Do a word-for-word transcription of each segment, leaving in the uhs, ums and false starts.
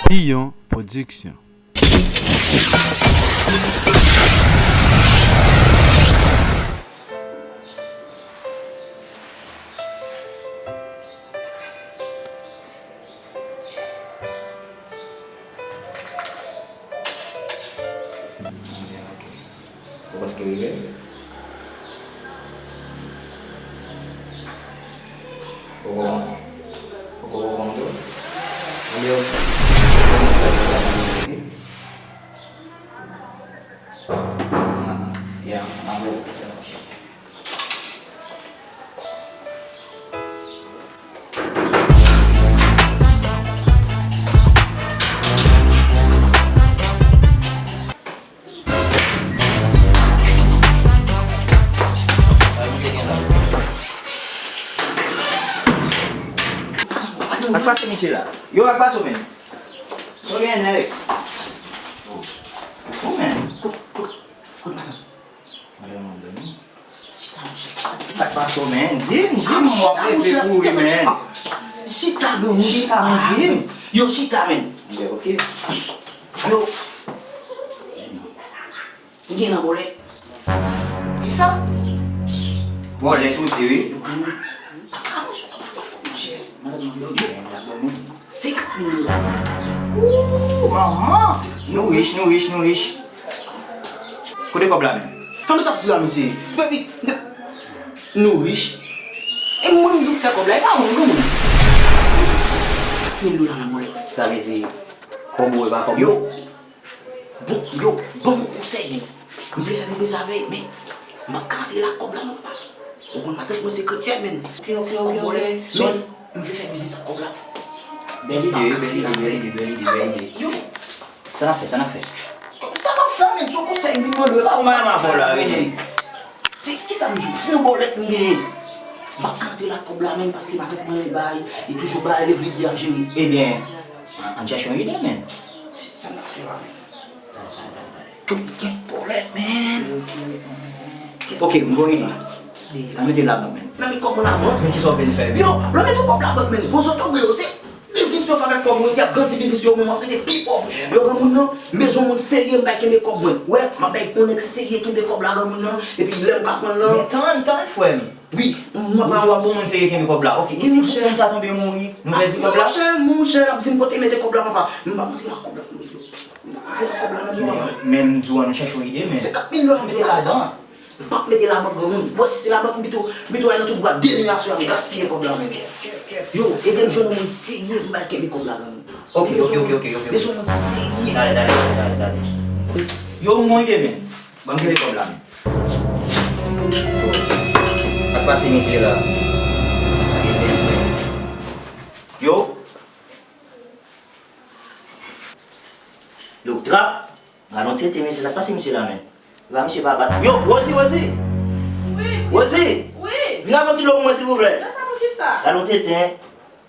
Piyon Production. Ou prèske rive? Ou konprann? Ou konprann tou? Anben, ok. Ya, anben, ok. Sa k pase misye la? Yo, sa k pase w menm? Sa w gen nèg? Ou fou menm? Kout, kout, kout madanm. Madanm ap dòmi. Chita, monchè. Sa k pase w, menn? Di m, di m, w ap leve kouri, menn. Chita, granmoun, chita, menn. Di m. Yo, chita, menn. Ok, ok. Yo. M gen nan bòlèt. Kisa? Bòlèt ou di, wi. Papa, monchè, papa, monchè. Madanm nan dòmi, l ap dòmi. Senkant mil dola. Ooh, manman! Nou rich, nou rich, nou rich. Kote kòb la menm? Kòman sa ap di la, mesye? Depi, de, nou rich. E mwen menm ki fè kòb la, e pa mwen, granmoun. Senkant mil dola nan bòlèt. Sa vle di, kòb ou e pa kòb mwen? Yo. Bon, yo, ban m yon konsèy, men. M vle fè biznis avè l, men m p ap ka antre la ak kòb la, non, papa. Ou konn matant mwen se kretyèn, men. Ok, ok, ok, ok. Men, m vle fè biznis ak kòb la. Bèl ide, wi, bèl ide, bèl ide, bèl ide, bèl ide. Yo. Sa n ap fè, sa n ap fè? Sa m ap fè, men, se yon konsèy m vin mande w la. Sa w mande m avè w la, Rene? Se kisa m di w? Se yon bòlèt m genyen. M p ap ka antre la ak kòb la, men, paske matant mwen bay, li toujou bay legliz li ap jere. Ebyen, ann, ann chèche yon ide, men. Se sa n ap fè la, men. Tout gen bòlèt, men. Ok, m gon ide. Ann mete labank, men. Nan men kòb mwen labank? Men kisa w vin fè, men? Yo, lè w mete kòb labank, men, gwo zotobre yo, se biznis yo fè avèk kòb mwen, y ap grandi biznis yo, men w ap rete pi pòv. Yo, granmoun nan, m bezwen yon moun serye, m bay kenbe kòb mwen. Wè, m ap bay yon nèg serye kenbe kòb la, granmoun nan, epi lè m ka pran l nan. Men tann, tann, frè m. Wi, m ap. Ou di w ap bon moun serye kenbe kòb la. Ok, e si moun sa tonbe mouri, nou pèdi kòb la? Monchè, monchè, l ap di m kote mete kòb la, papa. M p ap antre ak kòb la, m p ap antre ak kòb la nan bò a. Men m di w ann chèche yon ide, men. Senkant mil dola, mete ladan. M p ap mete labank, granmoun. Bon, si se labank, m pito, m pito al nan tout bwat denerasyon, ap gaspiye kòb la, men. Yo, ede m jwenn yon moun serye, m bay kenbe kòb la, granmoun. Ok, ok, ok, ok, ok. Bezwen yon moun serye. Dale, dale, dale, dale, dale. Yo, m gon ide, men. Ban m kenbe kòb la, men. Sa k pase misye la? Yo. Yo, trap. Gade yon tenten, mesye, sa k pase misye la, men? Epa misye pa bat. Yo, Rosie, Rosie! Wi, wi. Rosie! Wi! Vin avè yon ti lo pou mwen, silvouplè. Nan sa pou kisa? Gade yon tenten.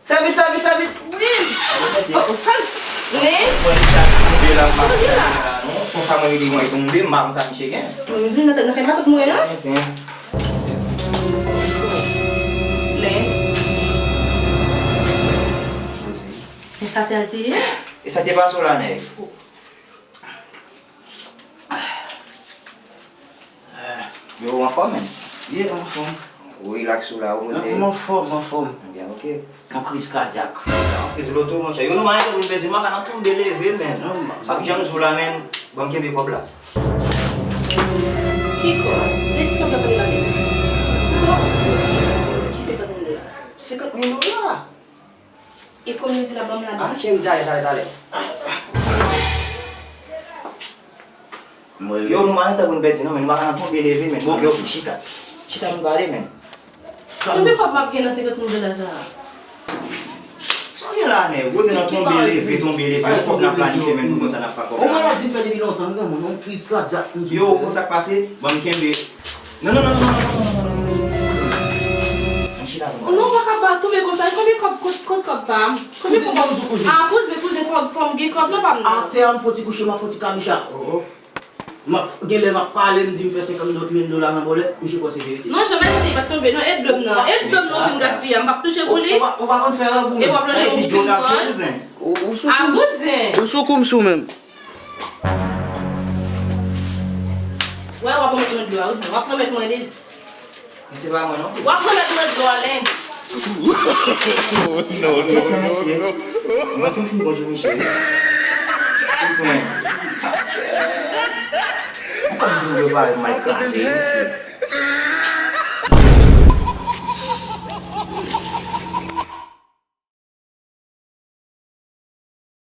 Fè vit, fè vit, fè vit! Wi. Gade yon tenten. Oh, sa l-, men. Fò li ta tonbe la, m pa konn sa misye gen la, non. Konsa mwen rete mwen tonbe, m pa konn sa misye gen. Mwen vin nan, nan kay matant mwen an. Tenten. Men. Rosie. E sa te al te ye? E sa te pase w la, nèg? Yo, ou anfòm, men? Ye, anfòm. Ou rilaks ou la, ou poze. M anfòm, m anfòm. Ebyen, ok. Yon kriz kadyak. Yon kriz loto, monchè. Yo, nou pa gen tan pou n pèdi, m pa ka nan tonbe leve, men. Non, m pa. Sa k janm di w la, men, ban m kenbe kòb la. Ki kòb? De ki kòb w ap pale la menm? Ki senkant mil dola? Senkant mil dola? E konbyen w di l ap ban m ladan? Ah, cheri, talè, talè, talè. Yo, nou pa gen tan pou n pèdi, non, men nou pa ka nan tonbe leve, men. Bon, ok, ok, chita. Chita, nou pale, men. Konbyen kòb m ap gen nan senkant mil dola sa a? Sa w gen la, nèg? Ou te nan tonbe leve, tonbe leve, yon kòb n ap planifye, men nou konn sa n ap fè ak kòb la. Yon maladi m fè depi lontan, granmoun, yon kriz kadyak, m di w. Yo, ou konn sa k pase? Ban m kenbe. Non, non, non, non, non, non, non, non, non. Ann chita pou mwen. Non, ou pa ka ba tonbe konsa. Konbyen kòb, kot, kot kòb pa m? Konbyen kòb? Kouzin, ban m di w, kouzin. Ah, kouzin, kouzin, fò, fò m gen kòb nan pa m nan. Atè a, m fò ti kouche, m ap fò ti kabicha. Oh, oh. M ap, gen lè m ap pale, m di m fè senkant mil dola nan bòlèt, misye kwè se verite. Non, janm eseye, pa t tonbe, non, e dlo m nan, e dlo m nan w fin gaspiye a, m p ap touche pou li. Ou pa, ou pa konn fè rèv ou menm. E w ap lonje yon moun fin pran. A bouzen. Ou sou kou m sou menm. Wè, w ap remèt mwen dlo a, wi, w ap remèt mwen li. Men se pa mwen non. W ap remèt mwen dlo a, Leng. Non, non, non, non. Mwen se m fin bonjou Michel. Ou konnen. Ou konn vin prepare m al kraze, mesye.